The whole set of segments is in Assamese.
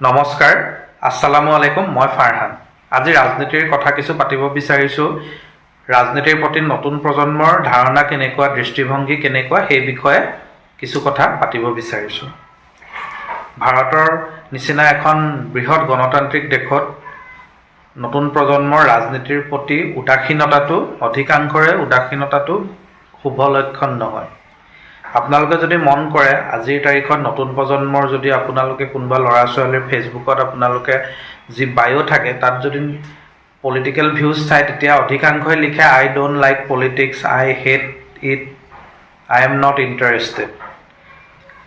নমস্কাৰ, আসসালামু আলাইকুম। মই ফাৰহান। আজি ৰাজনীতিৰ কথা কিছু পাতিব বিচাৰিছোঁ। ৰাজনীতিৰ প্ৰতি নতুন প্ৰজন্মৰ ধাৰণা কেনেকুৱা, দৃষ্টিভংগী কেনেকুৱা, সেই বিষয়ে কিছু কথা পাতিব বিচাৰিছোঁ। ভাৰতৰ নিচিনা এখন বৃহৎ গণতান্ত্ৰিক দেশত নতুন প্ৰজন্মৰ ৰাজনীতিৰ প্ৰতি উদাসীনতাটো, অধিকাংশৰে উদাসীনতাটো শুভ লক্ষণ নহয়। আপোনালোকে যদি মন কৰে, আজিৰ তাৰিখত নতুন প্ৰজন্মৰ যদি আপোনালোকে কোনোবা ল'ৰা ছোৱালীৰ ফেচবুকত আপোনালোকে যি বায়' থাকে, তাত যদি পলিটিকেল ভিউজ চায়, তেতিয়া অধিকাংশই লিখে, "I don't like politics, I hate it, I am not interested."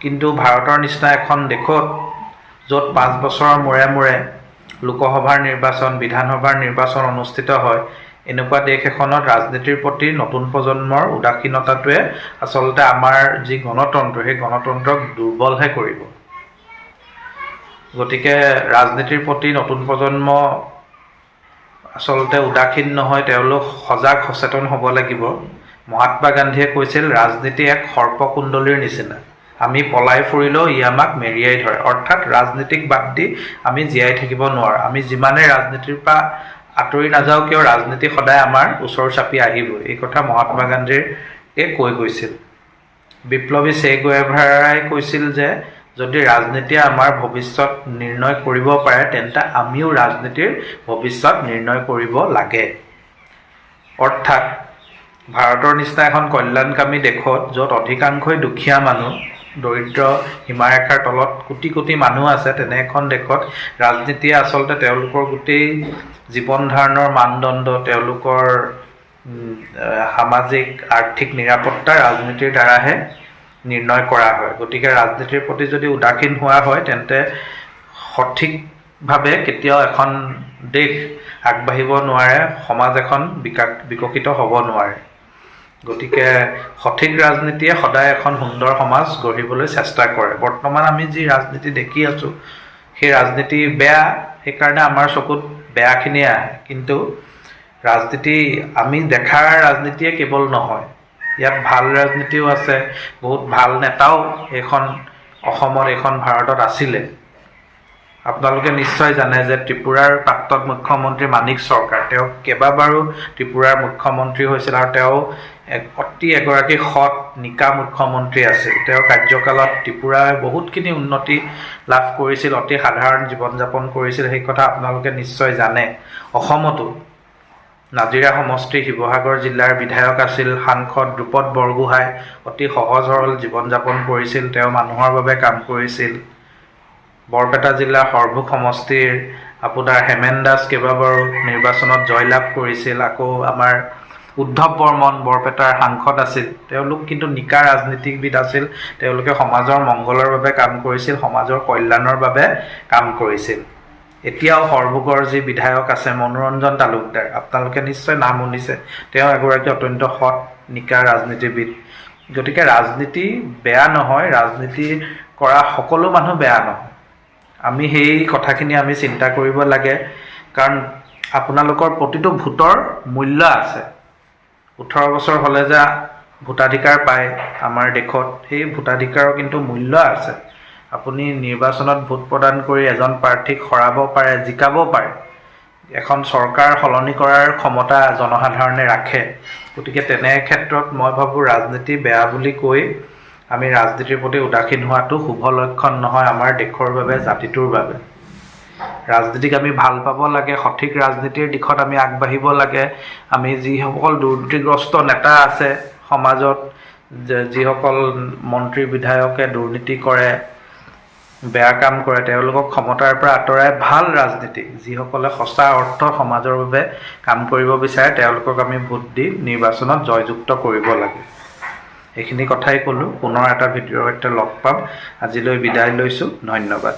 কিন্তু ভাৰতৰ নিচিনা এখন দেশত, য'ত 5 বছৰৰ মূৰে মূৰে লোকসভাৰ নিৰ্বাচন, বিধানসভাৰ নিৰ্বাচন অনুষ্ঠিত হয়, এনেকুৱা দেশ এখনত ৰাজনীতিৰ প্ৰতি নতুন প্ৰজন্মৰ উদাসীনতাটোৱে আচলতে আমাৰ যি গণতন্ত্ৰ, সেই গণতন্ত্ৰক দুৰ্বলহে কৰিব। গতিকে ৰাজনীতিৰ প্ৰতি নতুন প্ৰজন্ম আচলতে উদাসীন নহয়, তেওঁলোক সজাগ সচেতন হ'ব লাগিব। মহাত্মা গান্ধীয়ে কৈছিল, "ৰাজনীতি এক সৰ্পকুণ্ডলীৰ নিচিনা, আমি পলাই ফুৰিলেও ই আমাক মেৰিয়াই ধৰে।" অৰ্থাৎ ৰাজনীতিক বাদ দি আমি জীয়াই থাকিব নোৱাৰোঁ। আমি যিমানেই ৰাজনীতিৰ পৰা আঁতৰি নাযাওঁ কিয়, ৰাজনীতি সদায় আমাৰ ওচৰ চাপি আহিবই। এই কথা মহাত্মা গান্ধীয়ে কৈ গৈছিল। বিপ্লৱী চে গুৱেভাৰাই কৈছিল যে যদি ৰাজনীতিয়ে আমাৰ ভৱিষ্যত নিৰ্ণয় কৰিব পাৰে, তেন্তে আমিও ৰাজনীতিৰ ভৱিষ্যত নিৰ্ণয় কৰিব লাগে। অৰ্থাৎ ভাৰতৰ নিচিনা এখন কল্যাণকামী দেশত, য'ত অধিকাংশই দুখীয়া মানুহ, দৰিদ্ৰ সীমাৰেখাৰ তলত কোটি কোটি মানুহ আছে, তেনে এখন দেশত ৰাজনীতিয়ে আচলতে তেওঁলোকৰ গোটেই জীৱন ধাৰণৰ মানদণ্ড, তেওঁলোকৰ সামাজিক আৰ্থিক নিৰাপত্তা ৰাজনীতিৰ দ্বাৰাহে নিৰ্ণয় কৰা হয়। গতিকে ৰাজনীতিৰ প্ৰতি যদি উদাসীন হোৱা হয়, তেন্তে সঠিকভাৱে কেতিয়াও এখন দেশ আগবাঢ়িব নোৱাৰে, সমাজ এখন বিকশিত হ'ব নোৱাৰে। গতিকে সঠিক ৰাজনীতিয়ে সদায় এখন সুন্দৰ সমাজ গঢ়িবলৈ চেষ্টা কৰে। বৰ্তমান আমি যি ৰাজনীতি দেখি আছোঁ, সেই ৰাজনীতি বেয়া, সেইকাৰণে আমাৰ চকুত বেয়াখিনিয়ে আহে। কিন্তু ৰাজনীতি আমি দেখাৰ ৰাজনীতিয়ে কেৱল নহয়, ইয়াত ভাল ৰাজনীতিও আছে। বহুত ভাল নেতাও এইখন অসমত, এইখন ভাৰতত আছিলে। আপোনালোকে নিশ্চয় জানে যে ত্ৰিপুৰাৰ প্ৰাক্তন মুখ্যমন্ত্ৰী মাণিক চৰকাৰ, তেওঁ কেইবাবাৰো ত্ৰিপুৰাৰ মুখ্যমন্ত্ৰী হৈছিল আৰু তেওঁ এক অতি এগৰাকী সৎ নিকা মুখ্যমন্ত্ৰী আছিল। তেওঁৰ কাৰ্যকালত ত্ৰিপুৰাই বহুতখিনি উন্নতি লাভ কৰিছিল, অতি সাধাৰণ জীৱন যাপন কৰিছিল, সেই কথা আপোনালোকে নিশ্চয় জানে। অসমতো নাজিৰা সমষ্টি, শিৱসাগৰ জিলাৰ বিধায়ক আছিল সাংসদ দ্ৰুপদ বৰগোহাঁই। অতি সহজ সৰল জীৱন যাপন কৰিছিল, তেওঁ মানুহৰ বাবে কাম কৰিছিল। বৰপেটা জিলাৰ সৰভোগ সমষ্টিৰ আপোনাৰ হেমেন দাস কেইবাবাৰো নিৰ্বাচনত জয়লাভ কৰিছিল। আকৌ আমাৰ উদ্ধৱ বৰ্মন বৰপেটাৰ সাংসদ আছিল। তেওঁলোক কিন্তু নিকা ৰাজনীতিবিদ আছিল। তেওঁলোকে সমাজৰ মংগলৰ বাবে কাম কৰিছিল, সমাজৰ কল্যাণৰ বাবে কাম কৰিছিল। এতিয়াও সৰভোগৰ যি বিধায়ক আছে মনোৰঞ্জন তালুকদাৰ, আপোনালোকে নিশ্চয় নাম শুনিছে, তেওঁ এগৰাকী অত্যন্ত সৎ নিকা ৰাজনীতিবিদ। গতিকে ৰাজনীতি বেয়া নহয়, ৰাজনীতি কৰা সকলো মানুহ বেয়া নহয়। আমি সেই কথাখিনি আমি চিন্তা কৰিব লাগে, কাৰণ আপোনালোকৰ প্ৰতিটো ভোটৰ মূল্য আছে। 18 বছৰ হ'লে যে ভোটাধিকাৰ পায় আমাৰ দেশত, সেই ভোটাধিকাৰৰ কিন্তু মূল্য আছে। আপুনি নিৰ্বাচনত ভোট প্ৰদান কৰি এজন প্ৰাৰ্থীক হৰাব পাৰে, জিকাব পাৰে। এখন চৰকাৰ সলনি কৰাৰ ক্ষমতা জনসাধাৰণে ৰাখে। গতিকে তেনে ক্ষেত্ৰত মই ভাবোঁ, ৰাজনীতি বেয়া বুলি কৈ আমি ৰাজনীতিৰ প্ৰতি উদাসীন হোৱাটো শুভ লক্ষণ নহয় আমাৰ দেশৰ বাবে, জাতিটোৰ বাবে। ৰাজনীতিক আমি ভাল পাব লাগে, সঠিক ৰাজনীতিৰ দিশত আমি আগবাঢ়িব লাগে। আমি যিসকল দুৰ্নীতিগ্ৰস্ত নেতা আছে সমাজত, যিসকল মন্ত্ৰী বিধায়কে দুৰ্নীতি কৰে, বেয়া কাম কৰে, তেওঁলোকক ক্ষমতাৰ পৰা আঁতৰাই ভাল ৰাজনীতি, যিসকলে সঁচা অৰ্থত সমাজৰ বাবে কাম কৰিব বিচাৰে, তেওঁলোকক আমি ভোট দি নিৰ্বাচনত জয়যুক্ত কৰিব লাগে। এইখিনি কথাই ক'লোঁ। পুনৰ এটা ভিডিঅ'ৰ সৈতে লগ পাম। আজিলৈ বিদায় লৈছোঁ। ধন্যবাদ।